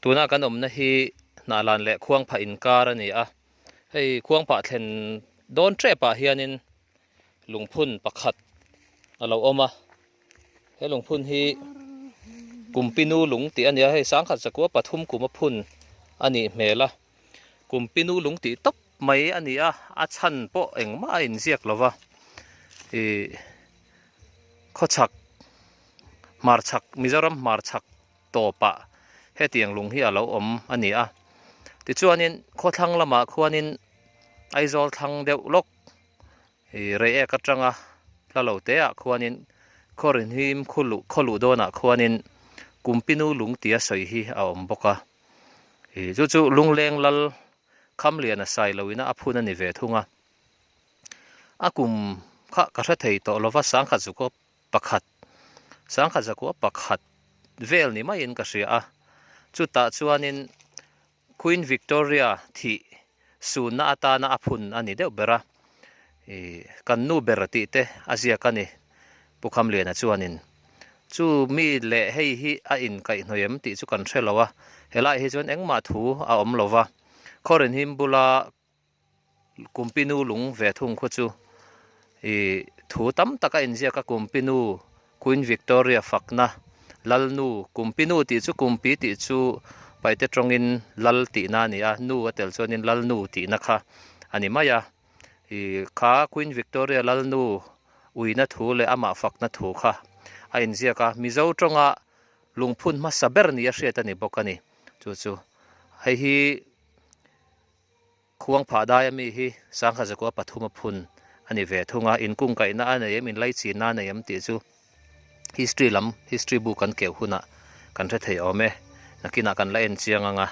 Tuna kan awmna hi Hnahlan leh Khuangphah inkar a ni a, hei Khuangphah thlen dawn tepah hianin lungphun pakhat a lo awm a, he lungphun hi Kumpinu lung tih a ni a, hei sangkhat zakua pathum kum a phun a nih hmel a, Kumpinu lung tih tawp mai a ni a, a chhan pawh engmah a inziak lo va, ih khawchhak hmarchhak Mizoram hmarchhak. tawpah hetiang lung hi a lo awm a ni a. Tichuanin khawthlang lamah khuanin Aizawl thlang deuh lawk ih Reiek atanga hla lo teah khuanin Khawrinhim khawluh khawluh dawnah khuanin Kumpinu lung tia sawi hi a awm bawk a. Ih chu chu Lungleng lal Khamliana Sailoina a phun a ni ve thung a. A kum kha ka hre thei tawh lova sangkhat zukawp pakhat, sangkhat zakua pakhat vel ni maiin ka hria a, chutah chuanin Queen Victoria thih sunna atana a phun a ni deuh ber a, ih kan nu ber tih te a ziak a ni Pu Khamliana chuanin chu mi leh hei hi a inkaihhnawih em tih chu kan hre lo a, helaiah hi chuan engmah thu a awm lo va, Khawrinhim bula Kumpinu lung ve thung khaw chu ih thu tam tak a inziak a, Kumpinu, Queen Victoria fakna, Lalnu, Kumpinu tih chu Kumpi tih chu Paite tawngin Lal tihna a ni a, nu a tel chuanin Lalnu tihna kha a ni mai a, ih kha Queen Victoria Lalnu uina thu leh amah fakna thu kha a inziak a, Mizo tawnga lungphun hmasa ber ni a hriat a ni bawk a ni, chu chu hei hi. Khuang phah dai ami hi sangha zakua pathum a phun a ni ve thung a, inkungkaihna a nei em, inlaichinna a nei em tih chu history lam, history book kan keuh hunah kan hre thei awm e, nakinah kan la en chiang ang a.